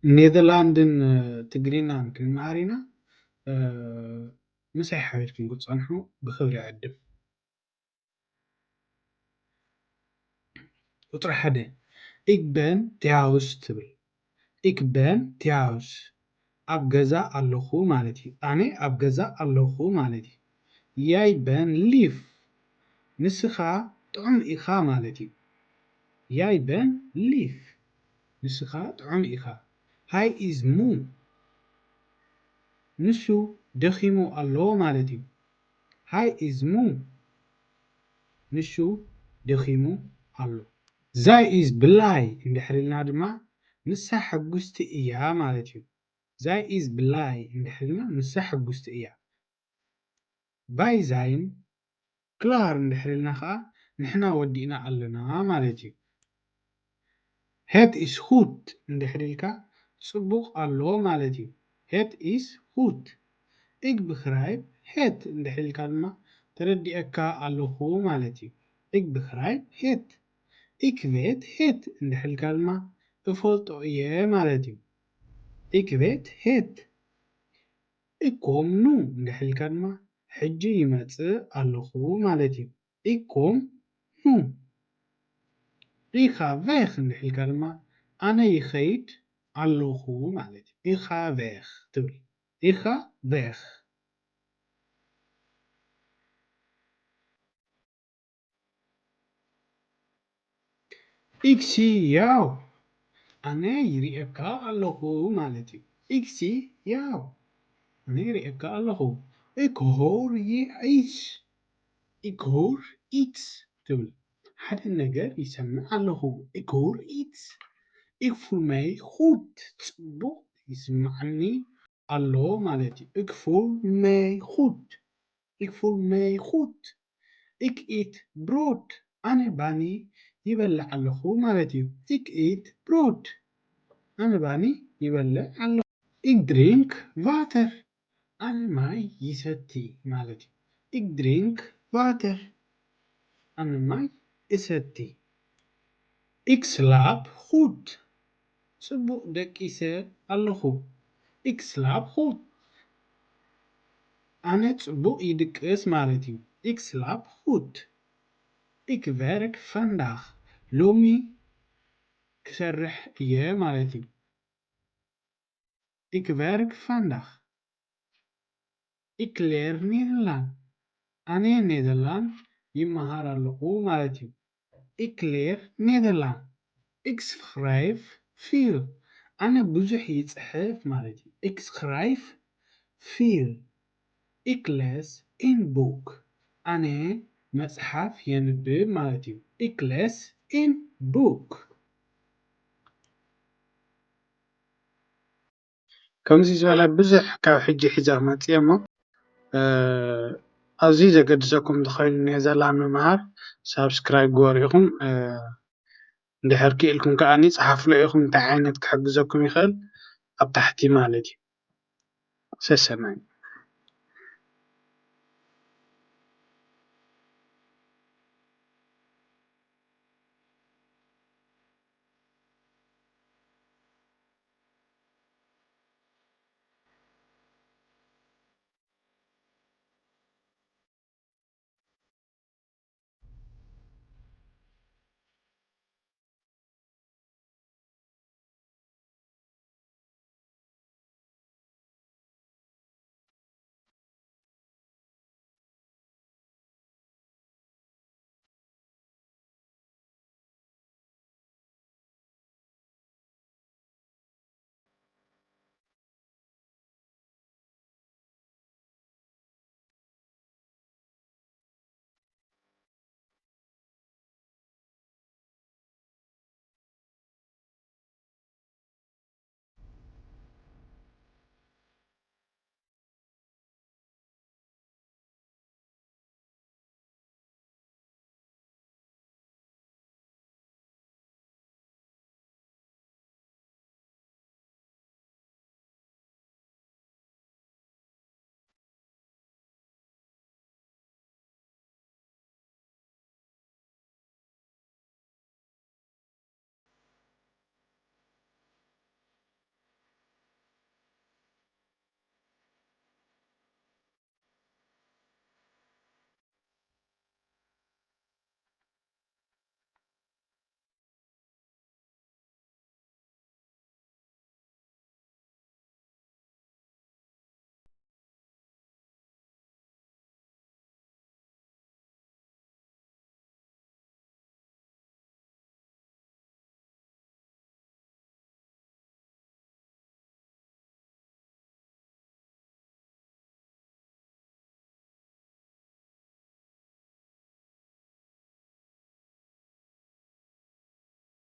ኔዘርላንድን ትግርኛን ክንመሃር ኢና። ምሳይ ሓቢርኩም ክትጸንሑ ብኽብሪ ይዕድም። ቁጽሪ ሓደ፣ Ik ben thuis ትብል። Ik ben thuis፣ ኣብ ገዛ ኣለኹ ማለት እዩ። ኣነ ኣብ ገዛ ኣለኹ ማለት እዩ። Jij bent lief፣ ንስኻ ጥዑም ኢኻ ማለት እዩ። Jij bent lief፣ ንስኻ ጥዑም ኢኻ። Hij is moe፣ ንሱ ደኺሙ ኣሎ ማለት እዩ። Hij is moe፣ ንሱ ደኺሙ ኣሎ። Zij is blij እንድሕር ኢልና ድማ ንሳ ሕጉስቲ እያ ማለት እዩ። Zij is blij እንድሕር ኢልና ንሳ ሕጉስቲ እያ። Wij zijn klaar እንድሕር ኢልና ከዓ ንሕና ወዲእና ኣለና ማለት እዩ። Het is goed እንድሕር ኢልካ ጽቡቕ ኣሎ ማለት እዩ። Het is goed። Ik begrijp het እንድሕር ኢልካ ድማ ተረዲኤካ ኣለኹ ማለት እዩ። Ik begrijp het። Ik weet het እንድሕር ኢልካ ድማ እፈልጦ እየ ማለት እዩ። Ik weet het። Ik kom nu እንድሕር ኢልካ ድማ ሕጂ ይመጽእ ኣለኹ ማለት እዩ። Ik kom nu። Ik ga weg እንድሕር ኢልካ ድማ ኣነ ይኸይድ ኣለኹ ማለት እዩ። Ik ga weg ትብል። Ik ga weg። Ik zie jou ኣነ ይርእየካ ኣለኹ ማለት እዩ። Ik zie jou ኣነ ይርእየካ ኣለኹ። Ik hoor je iets። Ik hoor iets ትብል። ሓደ ነገር ይሰምዕ ኣለኹ። Ik hoor iets። Ik voel mij goed። ጽቡቕ ይስምዓኒ ኣሎ ማለት እዩ። Ik voel mij goed። Ik voel mij goed። Ik eet brood። ኣነ ባኒ ይበልዕ ኣለኹ ማለት እዩ። Ik eet brood። ኣነ ባኒ ይበልዕ ኣለኹ። Ik drink water። ኣነ ማይ ይሰቲ ማለት እዩ። Ik drink water። ኣነ ማይ እሰቲ። Ik slaap goed። ጽቡቕ ደቂሰ ኣለኹ። Ik slaap goed። ኣነ ጽቡቕ ይድቅስ ማለት እዩ። Ik slaap goed። Ik werk vandaag። ሎሚ ክሰርሕ እየ ማለት እዩ። Ik werk vandaag. Ik leer Nederlands. ኣነ ኔዘርላንድ ይመሃር ኣለኹ ማለት እዩ። Ik leer Nederlands. Ik schrijf veel. ኣነ ብዙሕ ይጽሕፍ ማለት እዩ። Ik schrijf veel. Ik lees een boek. ኣነ መጽሓፍ የንብብ ማለት እዩ። Ik lees een boek. ከምዚ ዝበለ ብዙሕ ካብ ሕጂ ሒዘ ክመጽእ እየ እሞ፣ እ፣ ኣዝዩ ዘገድሰኩም እንተኾይኑ ኔዘርላንድ ምምሃር ሳብስክራይብ ግበሩ ኢኹም። እ፣ እንድሕር ክኢልኩም ከኣኒ ጸሓፍሎ ኢኹም፣ እንታይ ዓይነት ክሕግዘኩም ይኽእል ኣብ ታሕቲ ማለት እዩ። ሰሰናዩ።